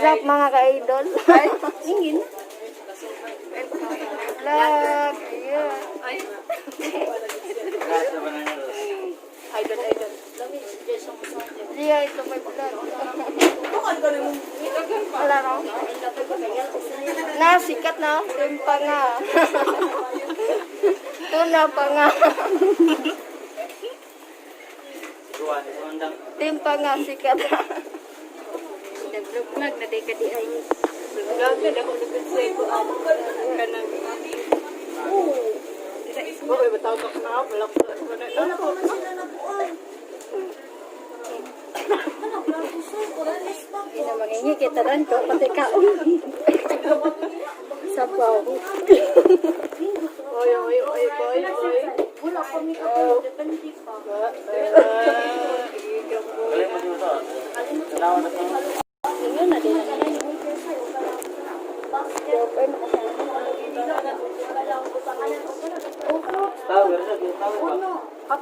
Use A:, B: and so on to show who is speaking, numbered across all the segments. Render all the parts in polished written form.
A: What's up, mga ka-idol?
B: Ingin.
A: Vlog. Ayan.
B: Idol, idol.
A: Siya, ito may vlog. Wala raw. Na, sikat na. Timpa nga. Tuna pa nga. Timpa nga, sikat.
B: Nag-vlog na day ka di ay. Vlog na dako na sa ko ang kanang. Oo. Uy, matawag ako na wala ko. Wala ko.
C: Hindi na mangingi kita rin ko, pati kaon. Sabaw.
B: Oy, oy, oy, oy, oy.
C: Wala kami ako, depende pa. Ingon na din na.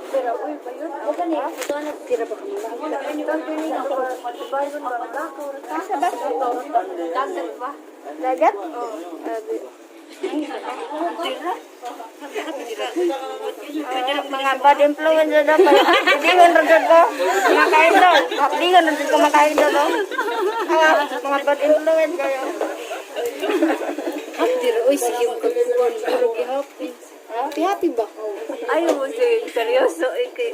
B: Tira, uy, bayot.
C: Tira ba kami?
A: Asa ba?
B: Dagat ba?
A: Dagat? Oo. Ah, mga bad influencer daw pala. Hindi ko nandun ko. Mga ka-idol. Hindi ko nandun ko mga ka-idol. Oh. Ah, mga bad influence kayo.
C: Tira, uy, sige mo kagkuhan. Pero happy. Happy, happy ba?
B: Ayaw mo siya, seryoso. Eh, kay...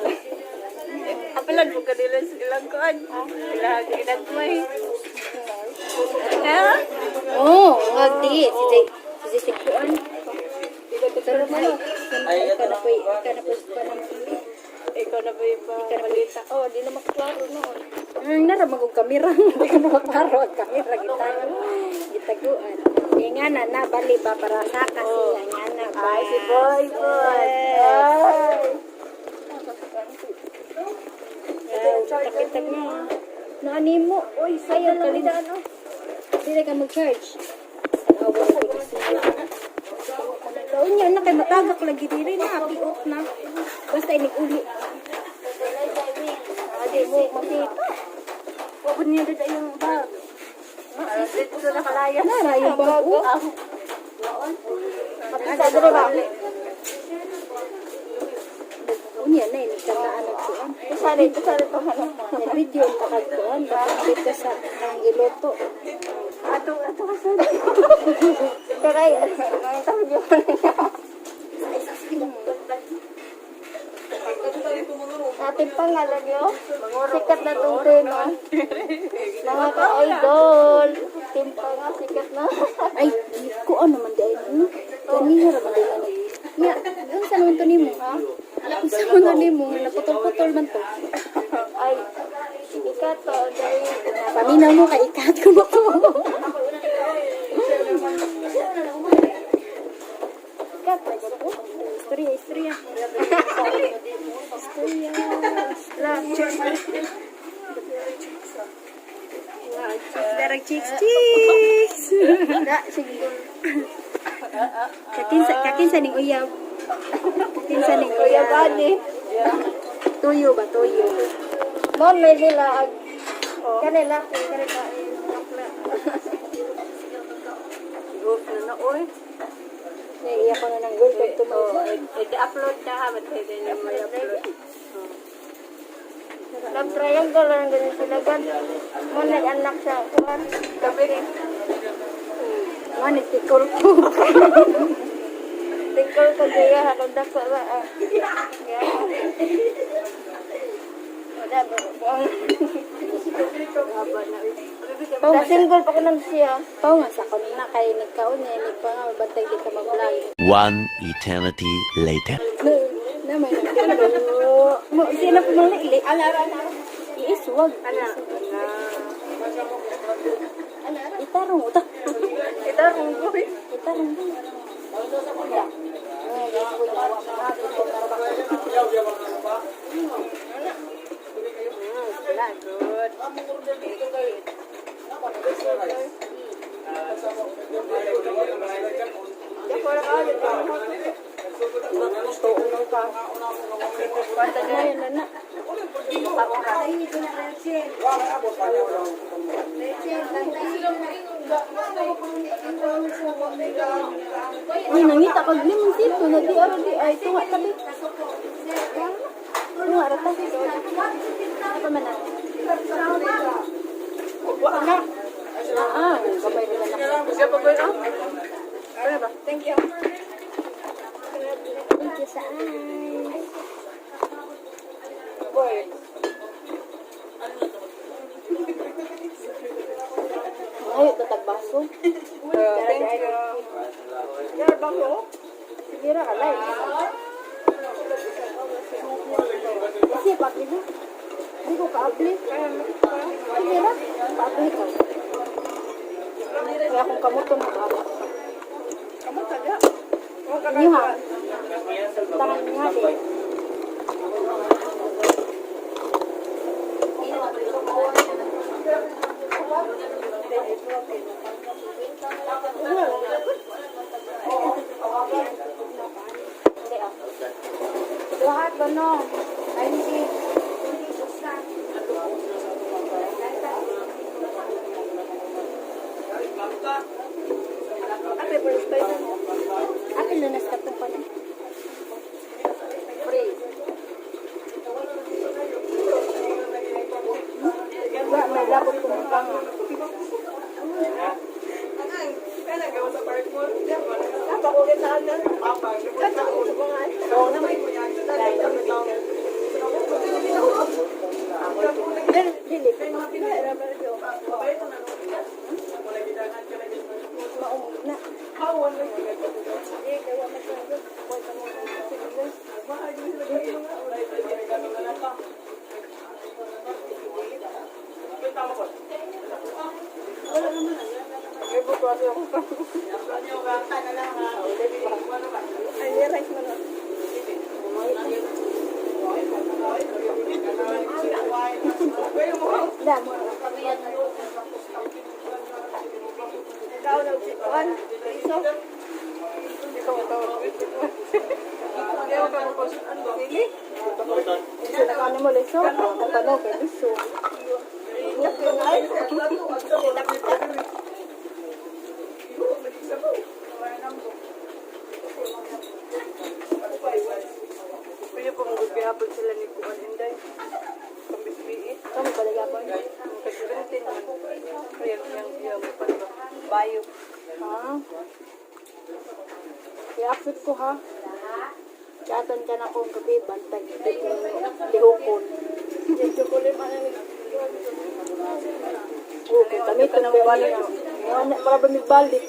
B: Apelan mo kanila sa ilang kuan. Ilang ginagmay. Ha?
C: Oo, oh, wag di. Si Jay, si Jay Sigkuan. Pero malo, ikaw na po, ikaw na po, ikaw na po.
B: Ikaw na ba yung balita?
A: Oh, di na maklaro noon.
C: Nara magong kamera. Hindi ka na maklaro ang kamera. Gitago. Gitaguan. Eh, nga na, na, bali ba para sa kasi nga na ba.
B: Ay, si Boy Boy.
A: Ay.
C: Takitag mo. Naani mo. Oy, sayo kalida ano. Hindi na ka mag-charge. Awa ko kasi. Unya na kay matagak lagi diri na happy off na. Basta inig uli.
A: Adi mo makita.
B: Huwag niya dito yung bag. Dito na kalaya.
C: Nara yung bago.
A: Sa dre ba?
C: Unya na inig kanaan nagkuan.
A: Sari, sari pa ano.
C: Nag-video ang kakagkuan. Baka dito sa ang giluto.
B: Ato, ato ka sa.
A: Karay, mga tawag yun. Ating pangalan yun. Sikat na tong tema. Mga ka-idol. Timpa nga, sikat na.
C: Ay, kuan naman di ay no. Kaniya ra man di ay. Nya, unsa naman to nimo? Ha? Unsa man to nimo? Naputol-putol man to.
A: Ay, ikat to. Dahil,
C: Paminaw mo kay ikat ko ba to?
A: ikat na gano'n.
C: Istorya, istorya. Istorya. Darag chicks, chicks.
A: Na, sige.
C: Kakinsa, kakinsa ning uyab. Kakinsa ning
A: Kuya
C: uyab.
A: Bani.
C: Tuyo ba, tuyo?
A: Ma'am, may nila. Kanila, kanila.
B: Off na na, oy.
C: Naiiyak ko na ng gold pag
B: Oh,
C: tumayo.
B: i-upload na ha, ba't hindi na mo i-upload?
A: Love triangle lang ganyan sila gan. Mo nag-anak siya. Kuan.
B: Kape.
C: Mo tikol ko.
A: Tingkol ko kaya hakong dako ba. Ah. Yeah. Wala ba? Buang. Sa single pa ko nang siya.
C: Pao nga sa kon na kay nagkaon niya ni pa nga bantay di ka mag-vlog.
D: One eternity later.
C: Na may nagkaon. Mo siya na pumali. Ala ala. Iiswag.
B: Ana, ana.
C: Itarong utak.
B: Itarong ko.
C: Itarong mo.
B: Wala, good.
C: Ayan na na.
B: Kaura.
C: Uy, nangita kag limong sito na di ara di ay tunga tabi. Tunga ra ta. Apa man na?
A: Wa na.
C: Ah, gamay ra na.
B: Siya pa ba yun? Ano ba? Thank you.
C: Thank you sa ice.
B: Boy.
C: Ay, tatagbaso.
B: Thank you. Yar ba ko?
C: Sige ra alay. Kasi paabli na. Hindi ko kaabli. Sige ra, paabli ka. Kaya akong kamuto na kaabli.
B: Kamu taga.
C: Inyo ha. Tangan niya di. Hindi ah.
A: Duha ba no? Ay hindi.
B: Ate, pulis tayo na.
C: Akin lunas ka itong pala.
A: Free. Wa may labot ko mong panga.
C: Dili, dili. Maumog na. Dam. Sa nakaano mo leso? Ang tanong kay liso.
B: Pwede po mong gihapon sila ni Kuan Inday. Pambisbii.
C: Kamo balaga po.
B: Ang ka-17 man. Kaya yang iya mo pa ba? Bayo.
C: Ha? I-accept ko ha. Katan ka na kong gabi, bantag lihukon. Okay, kami ito ng balik. Ano, para ba may balik?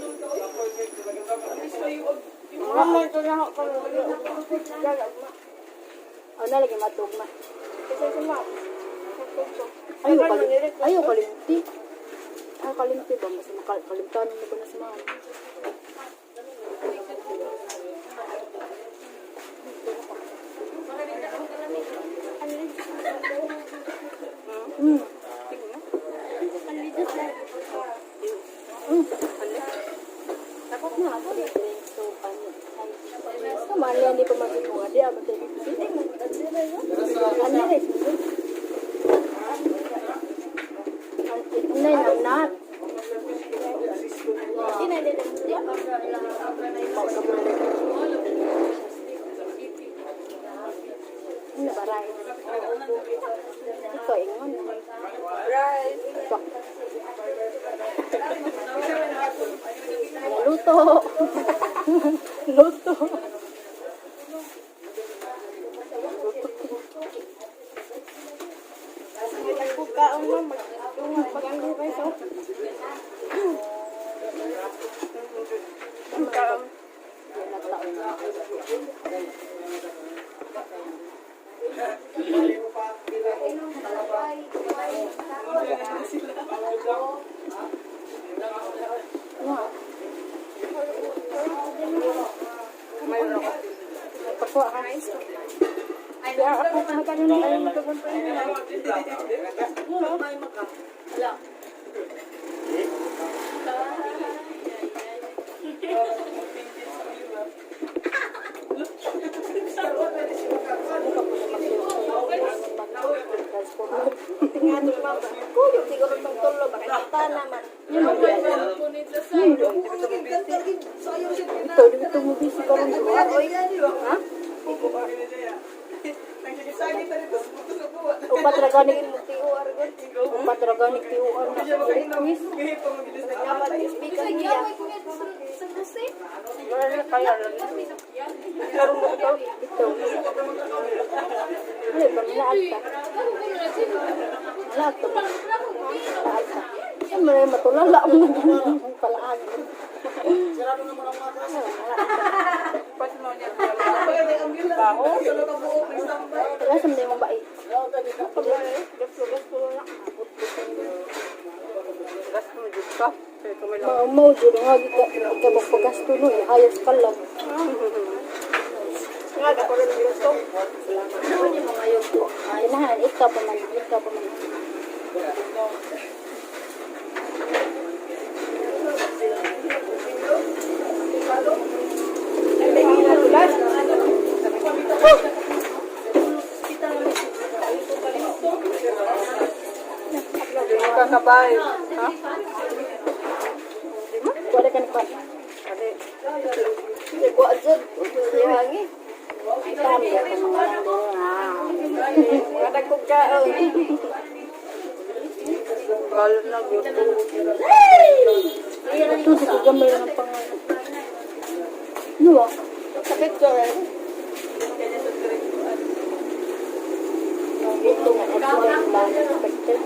A: Mama ito na ako.
C: Ano na lagi matugma.
A: Kasi si ma'am.
C: Ayaw kalim, ayaw kalimti. Ayaw kalimti ba? Mas makalimtan mo ba na sa mga? Mm. Dapat na ako so paano? Kamali hindi pa magiging di abot tayo. Ano rin? Ano yun, not? Ano ba, rice? Ito, ingon.
B: Rice.
C: Ito. Luto. Luto.
A: Bukaon mo mag rice oh.
C: Pakuha ka.
A: Kaya ako magkano na alam ko kung paano. Nga to mama. Kuyo siguro tong tulo baka kita naman.
C: Ito, dito mo busy karon. Ha? Upat ra gani. Upat ra gani TOR na. Quiz.
A: Speaker niya.
B: Kaya lang.
C: Ito. Ano ba malaag ka? Malaag ka ba? Malaag ka. Siyempre, matulala ang palaag.
B: Pas mo niya. Baho.
C: Wala sa mga bait.
B: Gas mo jud ka. Kaya kumilo.
C: Maumaw jud nga gika ka magpagasto no, ihayos ka lang.
A: Nga ko rin gusto.
C: Ay nahan, ikaw pa man, ikaw pa man.
B: Hindi ka kabay. Ha?
C: Wala ka ni kwan.
A: Wa jud. Hangi.
C: Tama ka mga.
A: Kada ko kaon.
B: Balo na gusto.
C: Ito, di ko gamay ng pangalan. Ano ah?
A: Sakit ko rin.
C: Ito nga, ito ang expected.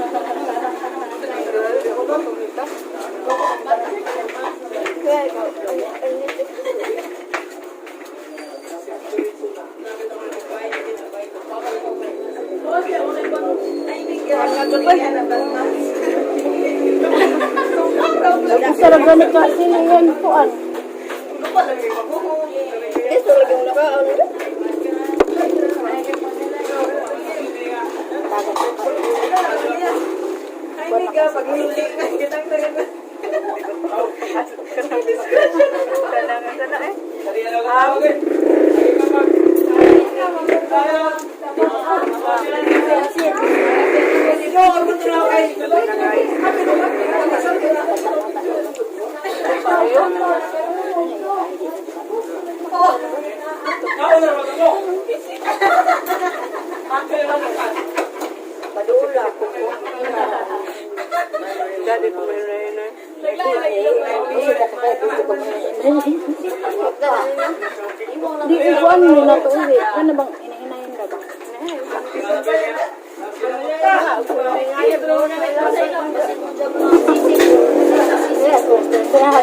A: Kaya ikaw, ang
C: Gusto ra gani ka sino yan kuan.
A: Gusto lagi mo nakaon.
B: Kana kana eh.
A: Padula ko.
B: Dadi ko may na.
C: Gusto ka kay gusto ko Di ikuan mo na to uwi. Ano bang hinahinahin ka ba? Kaya ko, kaya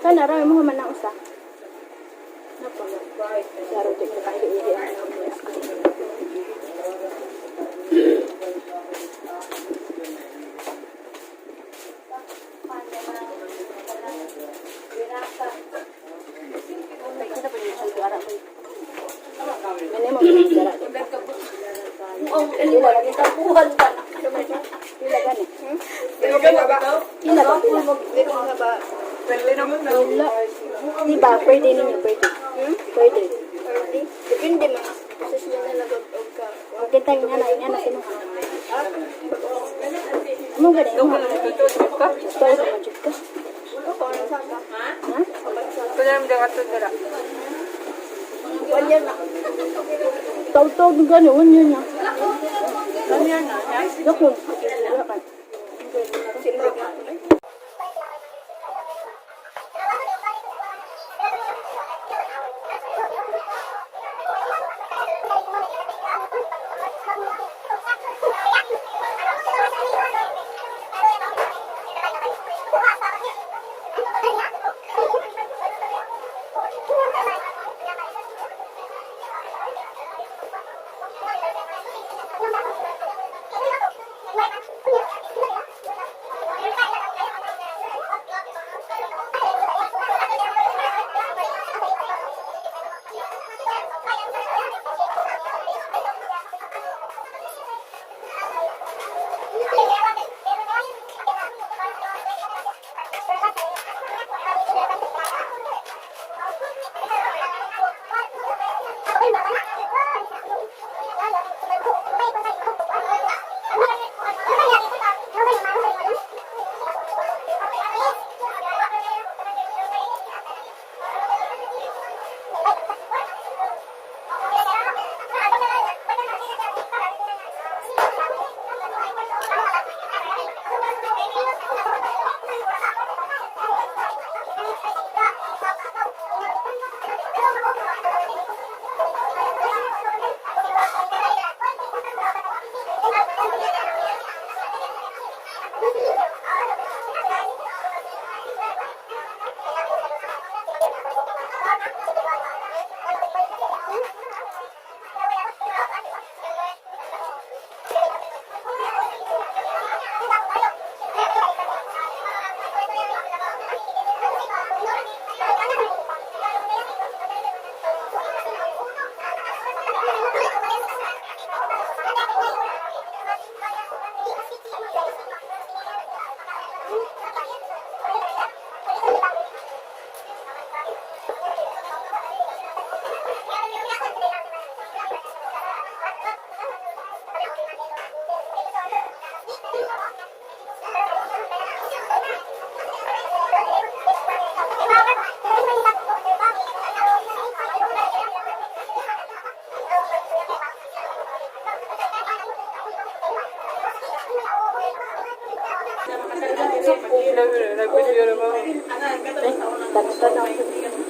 C: Kana ra mo man ang usa. Napa. Saro di ka kahi uwi. Mene mo dara.
A: Ang lagi tapuhan pa na.
C: Pila gani?
A: Pila ba?
C: Pila ba pila?
A: Pila ba?
C: Wala. Di ba pwede ninyo pwede. Pwede.
A: Pwede. Depende man. Posisyon na lang og ka.
C: Magkita yung ana, yung ana sino. Mo gani mo.
B: Ka.
C: Gusto ko majud ka.
A: Ako ano sa ka?
C: Ha?
B: Kunya mo dito dira.
A: Wala na.
C: Taw-taw gani one year na.
B: Kunya na.
C: Dakon. Wala ka.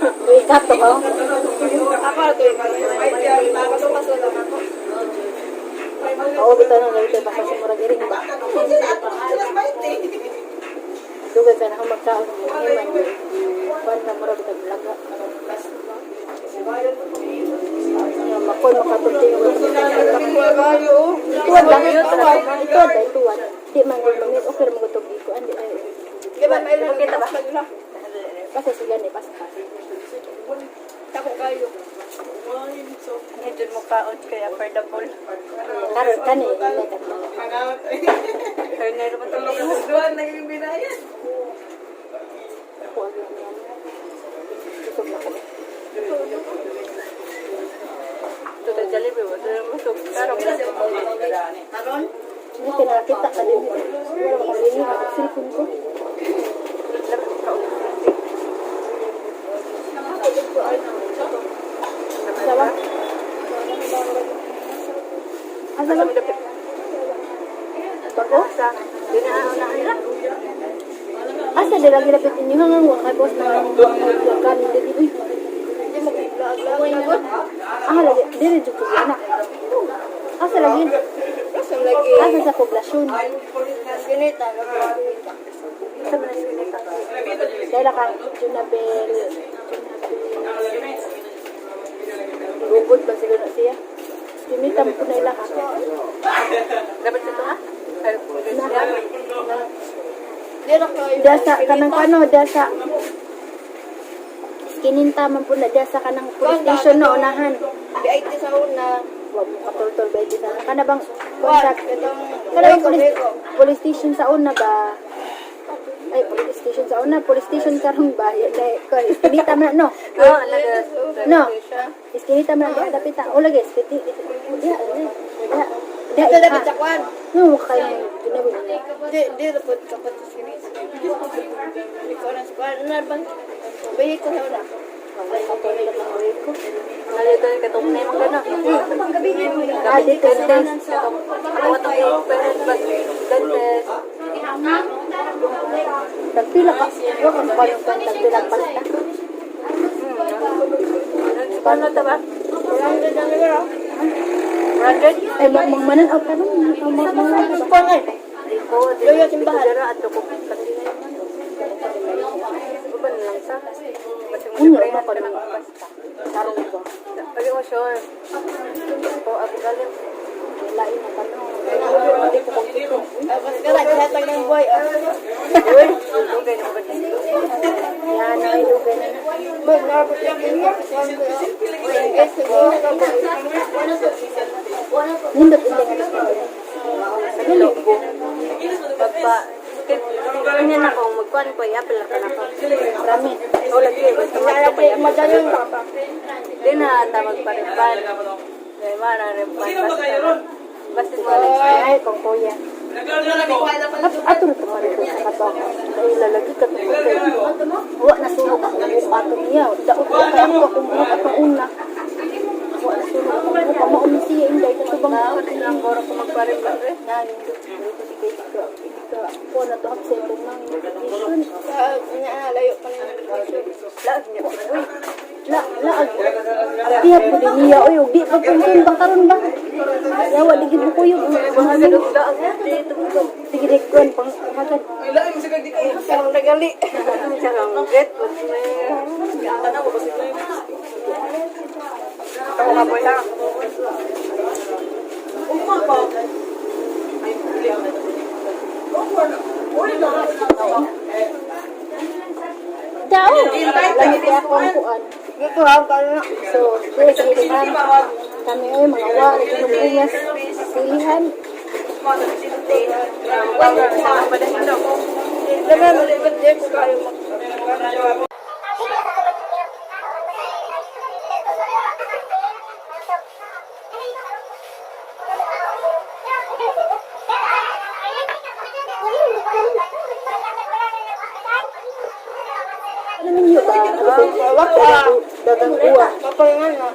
C: Uy, kato ko.
A: Ako ito. Paso-paso lang ako.
C: Oo, bitaw nang lagi basta sa murag iring ba. Dugay ka na akong magkaon ng iman. Kuan na murag taglaga. Makoy makatulti yung Tuwad lang, tuwad. Tuwad ay tuwad. Di man gud mamit, okay ra mo gutog ko. Andi ay.
A: Di ba, may
B: Kita ba?
C: Kasi sila ni paspas.
A: Tako kayo.
B: Hindi mo kaon kaya affordable.
C: Karon kani ilay ka.
B: Kaya nga naman ito.
C: Ako ang yan. Busog na ko.
B: Ito tayo Jollibee. Wala na busog. Karon.
C: Hindi ka nakakita ka din. Wala ka din ako cellphone ko. Sawa? Asa ba? Bago?
B: Di na ako na nila.
C: Asa dira gilapit inyo hanggang wa kay boss na kan dili uy. Ah, lagi diri jud ko anak. Asa lagi?
A: Asa lagi.
C: Asa sa poblasyon?
A: Ganita.
B: Sa mga sinita.
C: Dahil kang Junabel, Junabel. Lugod ba siguro siya? Junita mo po na ila ka.
B: Dapat sa ito ha? Ay,
C: Na,
A: Dira kayo.
C: dasa kanang kano, dasa. Kininta man po na dasa kanang police station no unahan.
A: BIT sa una.
C: Wa mo katultol ba iti sana? Kana bang
A: Kuwan,
C: kontak?
A: itong
C: Kana bang
A: Beko,
C: police,
A: Beko.
C: police station sa una ba? Ay, police station sa una, police station karong ba? Dahil, iskinita man na, no?
B: Oo, laga.
C: No. Iskinita man na, dapit ta. O lagi, iskinita. Diha, diha. Diha,
A: Ito dapat
C: diha.
A: sa kuwan.
C: No, kayo ginawin.
A: Di, di dapat kapat sa sinis. Ikaw na sa kuwan. Ano bang? Beko sa una.
B: Nalito yung katong na yung gano'n.
C: Ah, dito sa
B: Dentist. Katong katong dentist.
C: Tagpila ka. Wa ka pa yung tagpila pasta.
B: Paano ito ba?
A: 100 ang lugar ah.
B: 100?
C: Ay, magmanan out ka nun. Magmanan ka ba?
A: Kuwan ay.
B: Ko,
A: Luyo simbahan.
B: Dito ato ko. Uban lang sa. Basig mo
C: Unya,
B: libre
C: ba pa
B: ka ng
C: nung
B: pasta.
C: tarong ba?
B: Pag mo sure. Ko ako galing.
C: Lain na tanong. Hindi ko kung
A: Tapos ka lang, gihatag ng boy. ah.
B: Uy, dugay na ba dito?
C: Yan, ay, dugay na na.
A: Boy, nakapot yung inyo. Eh, siguro ka boy.
C: Nindot hindi nga na.
B: Dili. Pagpa kanya na kung magkuan ko, yapil ka na ko.
C: Rami.
B: O lagi, basta magto ko yapil.
A: Madaling papa.
B: Di na tawag pa rin pan. Kaya mara rin pan. Basta basta mo lang.
C: Ay, kung kuya. Ato na ito sa kato. Ay, lalagi ka ito. Wa na sulok ako buka ato niya. Daot ko kaya ako akong buka atong una. Wa na sulok akong buka. Maumi siya inday. Kato bang
B: Ang goro ko magparipan eh.
C: Na, nindot. Kasi kay di ka, di ka. Kuha na to absent ng notification.
A: Sa, nga, layo pa na yung
B: Laag niya. Uy,
C: La, la, Tiyak po din niya. Uy, di pa pungsun bang karon ba? Yawa, di gid mo kuyog.
B: mga laag dito.
C: Sige, di kuwan, pang hagad.
A: Karang nagali.
B: Sarang get. Ako ka boy ha.
C: Dao! Lagi ako ang kuan.
A: Dito ha, kaya na.
C: So, dili sa ilihan. Kami ay mga wa, nagulungas. Silihan.
A: Dami, malibot din ko kayo mag-
C: Ano ninyo ba? Dagang uwa.
A: Kapalingan na.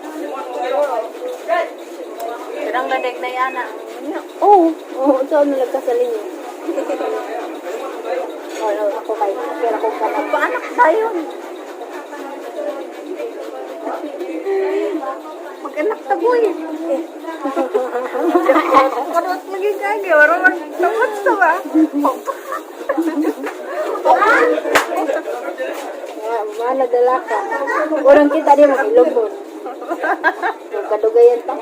B: Sarang lanig na yana.
C: Oo, oo, ito ang nagkasalin niyo. Wala ako kay, pero ako ka
B: Paanak tayo. Nag-anak ta, boy. Parot lagi kagi, wala man tapos ta ba?
C: Nga, mana dala ka. Urang kita di mag-ilog mo. Kadugayan ta.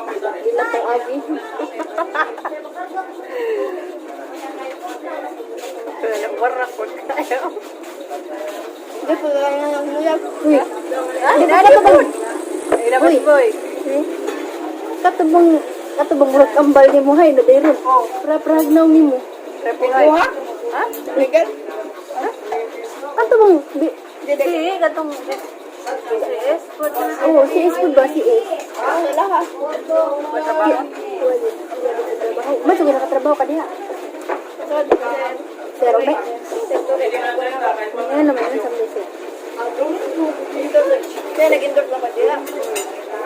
C: Ilang tang agi.
B: Warak ko kayo.
A: Di pa lang ang muyag.
C: Uy. Di ba na bang
B: Ay, boy.
C: Katubang katubang murag ambal ni mo hay na dayron. Pra pragnaw nimo.
B: Kuha? Ha?
A: Legal?
C: Katubang bi
B: Di, katong CS po na.
C: Oh, si S po ba si S?
A: Ah, wala ka.
C: Mas ko nakatrabaho ka diha. Pero be. Nga naman yun sa message.
A: Kaya nag-endorse ako dila.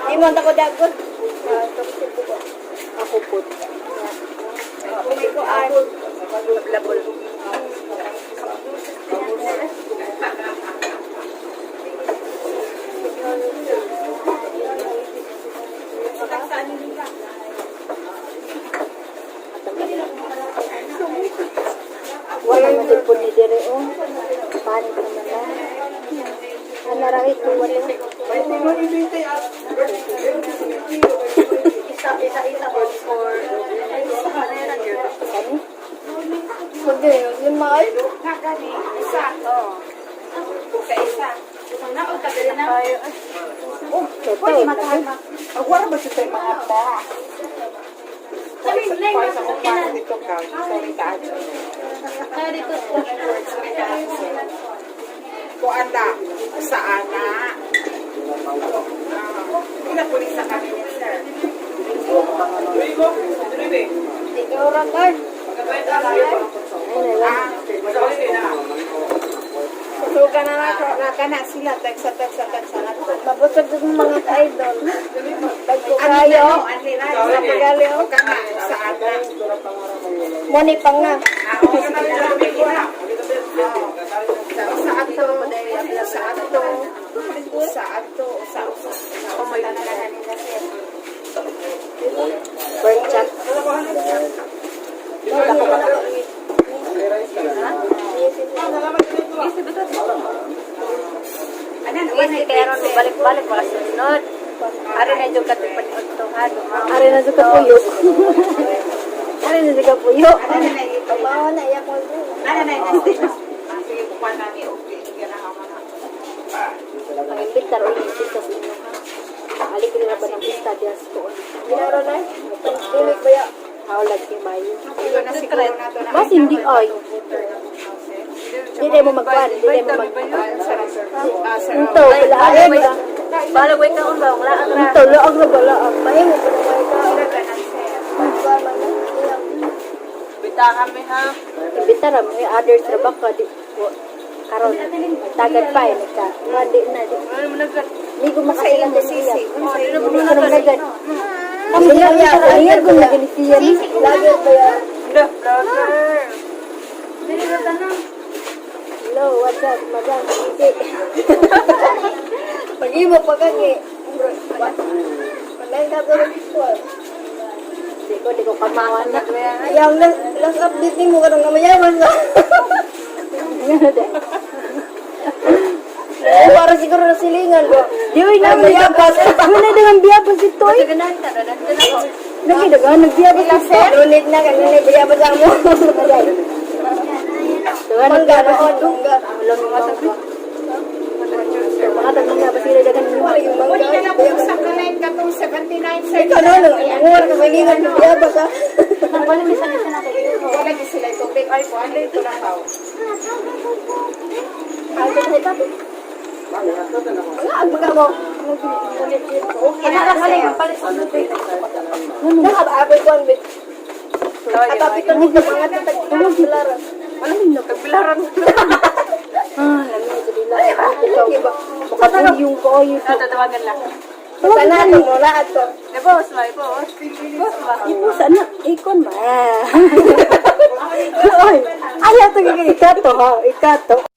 A: Di mo ako dagot.
C: Ako po.
A: Umi ko ay.
B: Labol.
C: Wala man cellphone ni dire oh. Panik naman na. Ano ra ito wala.
B: Isa, isa, isa, or
C: Kani?
A: Kundi, lima ay.
C: Oh, totoo.
E: Agwara ba siya tayo mga pa? Sorry sa kong para dito ka. Sorry ka. Kuan na. Sa ana. Pinapulis sa kami ni sir.
A: Ikaw ra kay.
C: Ay, na lang.
A: Suka na nako.
E: Naka na sila. Tagsa, tagsa, tagsa na to.
A: Mabusog yung mga ka-idol. Dagko
E: Ano
A: kayo.
E: na, ano na,
A: Sa pagali oh.
E: Kana, sa ana.
A: Money pang na.
E: Ah, oo, sige na. Sa ato, sa ato, sa ato, sa usa.
B: Oh my God.
C: Bird chat.
B: Easy kaya ron balik-balik wala sunod. Ari na jud katipad udtuhan.
C: Ari na sa kapuyo. Ari na sa kapuyo.
A: Pabawa na iya ko.
E: Ano na, sige, kukuha namin. Okay, sige na ako na.
C: Pag-imbitar o yung pista sa inyo ha. Ali ko nila ba ng pista diya sa tuon.
A: Ginaro na. Timik ba ya?
C: Haulag ni Mayo.
E: Ito na siguro na to na.
C: Mas hindi ay. Hindi mo magkuhan, hindi mo mag... Ito, wala ba?
B: Balag way ka ba wala ang ra.
C: Ito, laag na ba laag?
A: Mahimo pa na kayo ka. Pagkuha man na. Iya.
B: Bita kami ha.
C: Imbita ra mo, yung others ra ba ka? Di, karon, tagad pa eh, nagka. Nga, di na, di.
B: Ano mo nagkat?
C: Hindi ko makasilang din siya.
B: Hindi
C: Hindi ko naman nagad. Kami siya, ayun ko naganisiya.
A: Lagi ba ya?
B: The vlogger.
C: Hello, what's up, madam? Easy.
A: Pag-imo pa kagi. Panay ka to ng picture.
C: Di ko kamawa na.
A: Ayaw, last update ni mo karong namayaman na. Para siguro na silingan ba?
C: Di oy na
A: Namayapas.
C: Wala na ang biyabas ito eh.
B: Ganahan ka na ako.
C: Lagi dagan nagbiyabas ito.
A: Lunit na kanina biyabas ang mo.
C: Dagan
A: Mangga
C: nagbiyabas
A: na
C: ito.
A: mangga.
C: Walang mangga. Mga tagbiyabas sila dagan
A: Wala yung mangga.
E: Wala na po sa kalan katong 79 sir.
A: Ikaw no, no. Ang ka silingan biyabas ha.
E: Wala di sila tubig. Ay, kuan dito na tao.
A: Ang mga mo.
B: Ana ka lang palit sa tubig.
A: Nakaabot ko ang bit. At apit ang mga tatag-bilaran.
B: Tagbilaran.
C: Ah, lami sa dila. Ikaw ba? Makapuyong ko ay.
B: Tatawagan lang.
A: Sana ato mo na ato.
B: Na boss, may boss. Boss ba?
C: Ipo sana ikon ma. Oy, ayaw to ikato ha, ikato.